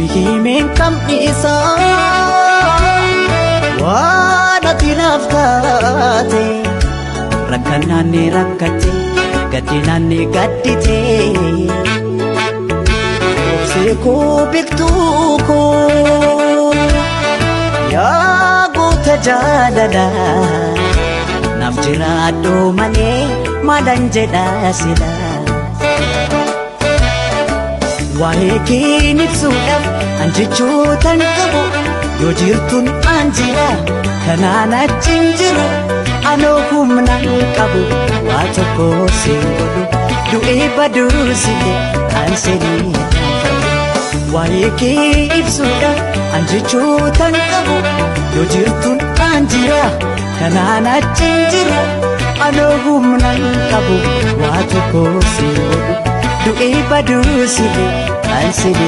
Himi himeen kam dhiisaa waan ati naaf taate. Rakkanaan ni rakkate, gaddinaan ni gaddite. Obsee koo, beektuu koo, yaa goota jaalalaa, naaf jiraadhu malee maalan jedha sila. Waa'ee kee ibsuudhaaf an jechootan qabu, yoo jirtuun an jira, kanaan achi hin jiru. Anoo humnaan qabu, waa tokko siin godhu, du'ee baduusile an seenii. Waa'ee kee ibsuudhaaf an jechootan qabu, yoo jirtuun an jira, kanaan achi hin jiru. Anoo humnaan qabu, waa tokko siin godhu, du'ee baduusile an seenii.